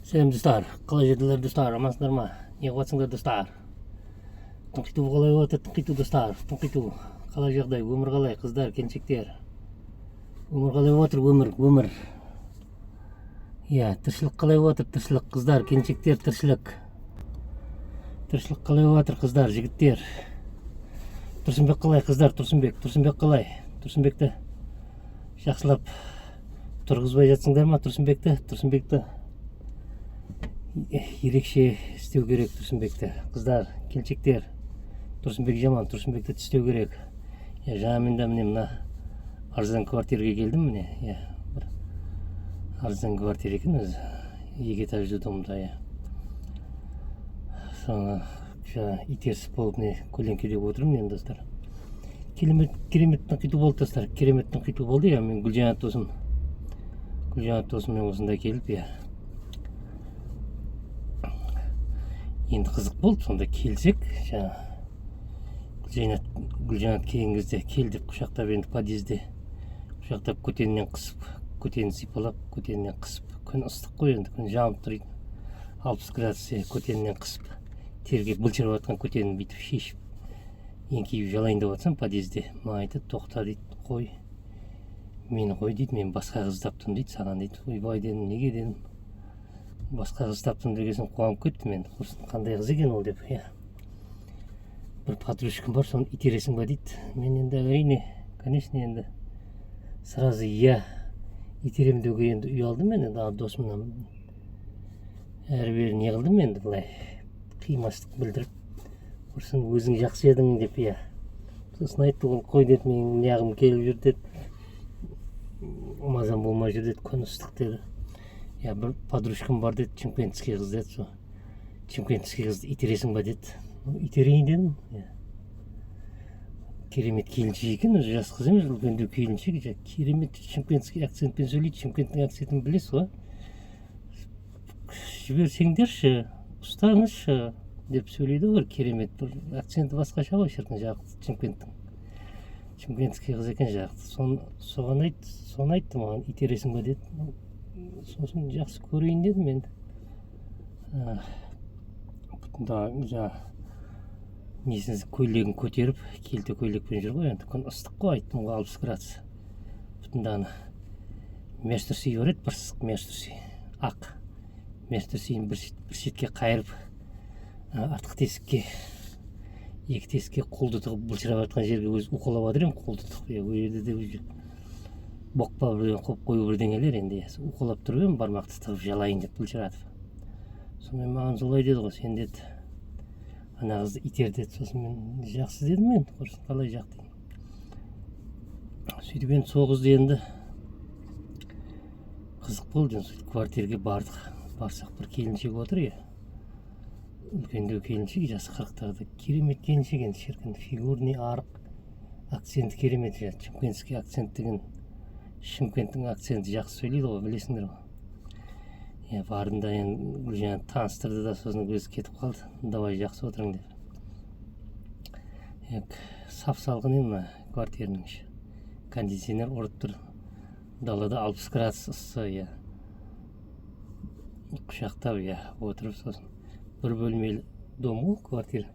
Сәлем, достар! Қалай жүрдіңдер, достар? Амансыңдар ма? Не қылып достар? Тыңқиту қалай болып жатыр, тыңқиту, достар? Тыңқиту қалай, жағдай, өмір қалай, қыздар, келіншектер? Өмір қалай болып жатыр, өмір, өмір? Иә, тіршілік қалай болып жатыр, тіршілік, қыздар, келіншектер, тіршілік? Тіршілік қалай болып жатыр, қыздар, жігіттер? Тұрсынбек қалай, қыздар, Тұрсынбек? Тұрсынбек қалай? Тұрсынбекті жақсылап тұрғызбай жатсыңдар ма, Тұрсынбекті? Тұрсынбекті ерекше істеу керек, Тұрсынбекті, қыздар, келіншектер. Тұрсынбек жаман, Тұрсынбекті тістеу керек. Иә, жаңа мен де, міне, мына арзан квартираға келдім, міне. Иә, бір арзан квартира екен өзі, екі этажды домда. Иә, соны жаңа итерісіп болып, міне, көлеңкеде отырмын енді, достар. Керемет, керемет тыңқиту болды, достар, керемет тыңқиту болды. Иә, мен Гүлжанат досым, Гүлжанат досыммен осында келіп, иә, енді қызық болды. Сонда келсек, жаңа Гүлжанат келген кезде кел деп құшақтап, енді подъезде құшақтап, көтенінен қысып, көтенін сипалап, көтенінен қысып, күн ыстық қой енді, күн жанып тұр, 60 градус. Иә, көтенінен қысып, терге былжырап жатқан көтенін бүйтіп шешіп, еңкейіп жалайын деп жатсам, подъезде маған айтады: «Тоқта, — дейді, — қой мені, қой, — дейді, — мен басқа қыз таптым, — дейді, — саған», — дейді. «Ойбай, — дедім, — неге?» — дедім. «Басқа қыз таптым» деген соң қуанып кеттім енді, құрсын, қандай қыз екен ол деп. «Иә, бір подружкам бар, соны итересің ба?» — дейді. Мен енді, әрине, конечно, енді сразу «иә, итеремін» деуге енді ұялдым мен. Енді ана досымнан әрі бері не қылдым енді, былай қимастық білдіріп, құрсын, өзің жақсы едің деп. Иә, сосын айтты ол: «Қой, — деді, — менің неғым келіп жүр, — деді, — мазам болмай жүр, — деді, — күн ыстық», — деді. «Иә, бір подружкам бар, — деді, — шымкентский қыз», — деді. «Сол шымкентский қызды итересің ба?» — деді. «Ну, итерейін», — дедім. Иә, керемет келіншек екен өзі, жас қыз емес, үлкендеу келіншек. Керемет шымкентский акцентпен сөйлейді. Шымкенттің акцентін білесіз ғой: «Жіберсеңдерші, ұстаңызшы» деп сөйлейді ғой. Керемет бір акценті басқаша ғой, шіркін, жақ Шымкенттің. Шымкентский қыз екен жақты. Соны соған айт, соны айтты маған: «Итересің ба?» — деді. Ну, сосын жақсы көрейін дедім енді. Бұтында жаңағы несін, көйлегін көтеріп, келте көйлекпен жүр ғой енді, күн ыстық қой, айттым ғой, 60 градус. Бұтында ана мяш трусы бар еді, бір сызық мяш трусы, ақ мяш трусыны бір шетке қайырып, артқы тесікке, екі тесікке қолды тығып, былжырап жатқан жерге өзі уқалап жатыр едім қолды тығып. Иә, ол жерде де уже боқ па, бірдеңе қойып қою, бірдеңелер енді. Иә, сол уқалап тұрып едім, бармақты тығып жалайын деп былжыратып. Сонымен маған солай деді ғой: «Сен, — деді, — ана қызды итер», — деді. Сосын мен «жақсы» дедім енді, құрсын, қалай жақ дедім. Сөйтіп енді сол қызды, енді қызық болды енді. Сөйтіп квартираға бардық. Барсақ, бір келіншек отыр, иә, үлкендеу келіншек, жасы 40-тағыда. Керемет келіншек енді, шіркін, фигурный, арық, акценті керемет. Жаңағы шымкентский акцент деген, Шымкенттің акценті жақсы сөйлейді ғой, білесіңдер ғой. Иә, бардым да енді, Гүлжанат таныстырды да, сосын өзі кетіп қалды: «Давай, жақсы отырың», — деп. Иә, сап салқын енді мына квартираның іші, кондиционер ұрып тұр, далада 60 градус ыссы. Иә, құшақтап, иә, отырып, сосын бір бөлмелі дом ғой, квартира.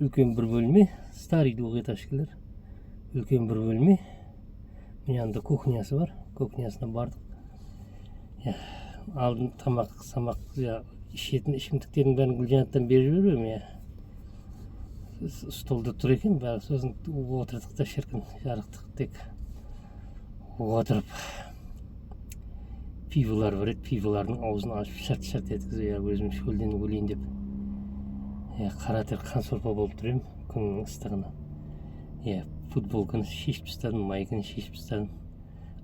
Үлкен бір бөлме, старый двухэтажкалар, үлкен бір бөлме, мына жанында кухнясы бар. Кухнясына бардық. Иә, алдын тамақ самақ, иә, ішетін ішімдіктердің бәрін Гүлжанаттан беріп жіберіп, иә, столда тұр екен бәрі. Сосын отырдық та, шіркін, жарықтық, тек отырып, пиволар бар еді, пиволардың аузын ашып, шарт шарт еткізіп. Иә, өзім шөлден өлейін деп, иә, қара тер қан сорпа болып тұр едім күннің ыстығына. Иә, футболканы шешіп тастадым, майканы шешіп тастадым,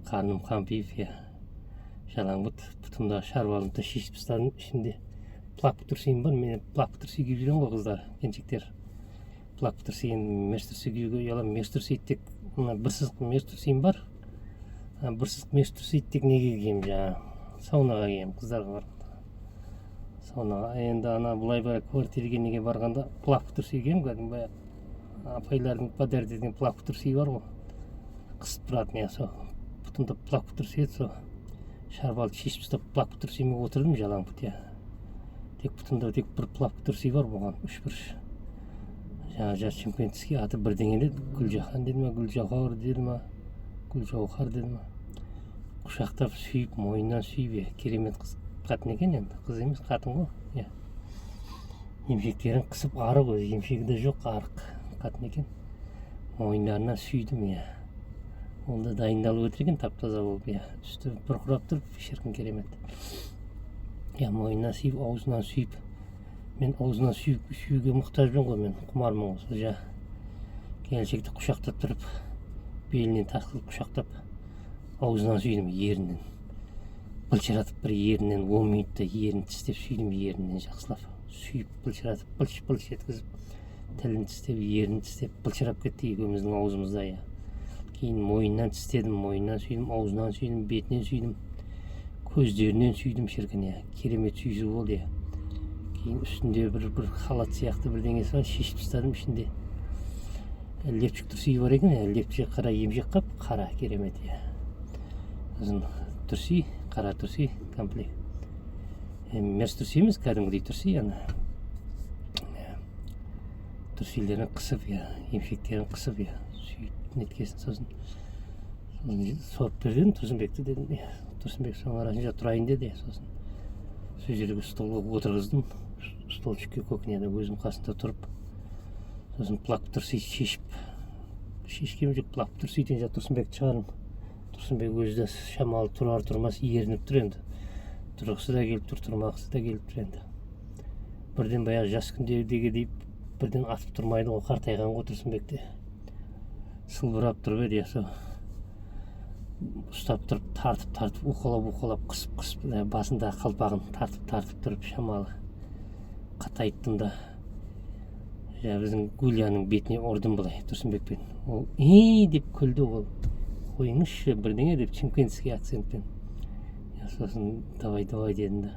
қарным қампиып, иә, жалаң бұт, бұтымдағы шаруалымды да шешіп тастадым. Ішімде плавка трусиім бар. Мен плавка трусы киіп жүремін ғой, қыздар, келіншектер. Плавка трусы, енді мяш трусы киюге ұяламын. Мяш трусы тек мына бір сызық мяш трусиім бар. Бір сызық мяш трусы тек неге киемін? Жаңағы саунаға киемін, қыздарға барғанда саунаға. Енді ана былай былай квартираға, неге барғанда плавка трусы киемін, кәдімгі баяғы апайлардың подарить еткен плавка трусы бар ғой, қысып тұратын. Иә, сол бұтымда плавка трусы еді, сол. Шарбалды шешіп тастап, плавка трусимен отырдым жалаң бұт, иә. Тек бұтымда тек бір плавка труси бар болған, үшбұрыш. Жаңа жас шымкентский, аты бірдеңе деді, Гүлжахан деді ма, Гүлжауһар деді ма, Гүлжауһар деді ма. Құшақтап сүйіп, мойнынан сүйіп, иә, керемет қыз, қатын екен енді, қыз емес, қатын ғой, иә. Емшектерін қысып, арық өзі, емшегі де жоқ, арық қатын екен. Мойындарынан сүйдім, иә. Ол да дайындалып отыр екен, тап таза болып, иә, үсті бұрқырап тұр, шіркін, керемет, иә. Мойнынан сүйіп, аузынан сүйіп, мен аузынан сүйіп, сүюге мұқтажбын ғой, мен құмармын ғой. Сол жаңа келіншекті құшақтап тұрып, белінен тартқызып құшақтап, аузынан сүйдім, ерінен былшыратып, бір ерінен 10 минутта ерін тістеп сүйдім, ерінен жақсылап сүйіп, былшыратып, былш былш еткізіп, тілін тістеп, ернін тістеп, былшырап кетті екеуміздің аузымызда, иә. Кейін мойнынан тістедім, мойнынан сүйдім, аузынан сүйдім, бетінен сүйдім, көздерінен сүйдім, шіркін, иә, керемет сүйісу болды, иә. Кейін үстінде бір халат сияқты бірдеңесі бар, шешіп тастадым, ішінде лифчик, труси бар екен, иә, лифчик, қара емшек, қап қара, керемет, иә. Сосын труси, қара труси, комплект, мерс труси емес, кәдімгідей труси, ана, иә. Трусилерін қысып, иә, емшектерін қысып, иә, сөйтіп неткесін, сосын сорып бер дедім Тұрсынбекті, дедім, иә. Тұрсынбек соның арасында тұрайын деді, иә. Сосын сол жерге столға отырғыздым, столчикке, кухняда өзім қасында тұрып, сосын плавка труси шешіп, шешкем жоқ, плавка трусиден жаңа Тұрсынбекті шығардым. Тұрсынбек өзі де шамалы тұрар тұрмас ерініп тұр енді, тұрғысы да келіп тұр, тұрмағысы да келіп тұр енді. Бірден баяғы жас күндегідей бірден атып тұрмайды ғой, қартайған ғой Тұрсынбек те. Сылбырап тұрып еді, иә. Сол ұстап тұрып, тартып тартып, уқалап уқалап, қысып қысып, басындағы қалпағын тартып тартып тұрып, шамалы қатайттым да, жаңа біздің Гуляның бетіне ұрдым былай Тұрсынбекпен. Ол «ей» деп күлді, ол «қойыңызшы» бірдеңе деп чимкентский акцентпен. Иә, сосын «давай, давай» дедім да,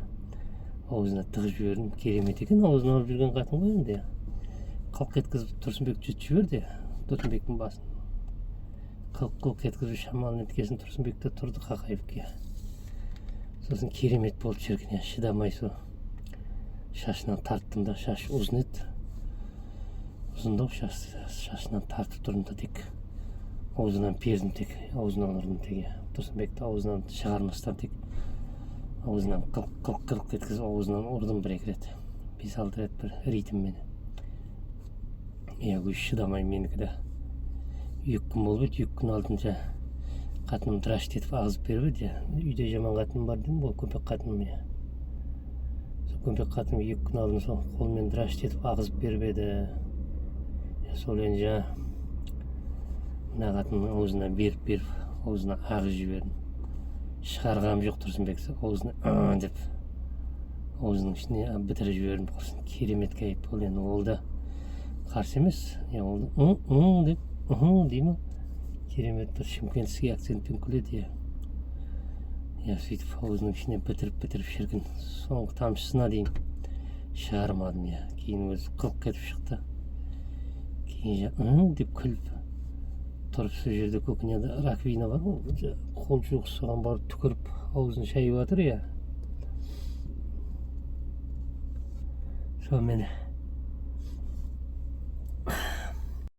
аузына тығып жібердім. Керемет екен, аузына алып жүрген қатын ғой енді, иә. Қылқ еткізіп Тұрсынбек жұтып жіберді, иә. Тұрсынбектің басын қылқ қылқ еткізіп, шамалы неткесін, Тұрсынбек те тұрды қақайып, иә. Сосын керемет болды, шіркін, иә. Шыдамай сол шашынан тарттым да, шаш ұзын еді, ұзындау шаш, шашынан тартып тұрдым да, тек аузынан пердім, тек аузынан ұрдым тек, иә. Тұрсынбекті аузынан шығармастан, тек аузынан қылқ қылқ қылқ еткізіп, аузынан ұрдым бір екі рет, бес алты рет, бір ритммен, иә. Өзі шыдамай, менікі де 2 күн болып еді, 2 күн алдынша қатыным дрожь етіп ағызып беріп еді, иә. Үйде жаман қатыным бар дедім ғой, көпек қатыным, иә. Сол көмпек қатыным 2 күн алдын сол қолымен дрожь етіп ағызып беріп еді. Иә, сол енді жаңа мына қатынның аузына беріп беріп, аузына ағызып жібердім, шығарғаным жоқ. Тұрсынбек аузына «А» деп, аузының ішіне бітіріп жібердім, құрсын. Керемет кайф болды енді, ол да қарсы емес, иә. Ол да «ы ы» деп, «ыхы» дей ма, керемет бір шымкентский акцентпен күледі, иә. Иә, сөйтіп аузының ішіне бітіріп бітіріп, шіркін, соңғы тамшысына дейін шығармадым, иә. Кейін өзі қылқ етіп шықты. Кейін «ы» деп күліп тұрып, сол жерде кухняда раковина бар ғой, қол жуғыш, соған барып түкіріп, аузын шайып жатыр, иә. Сонымен.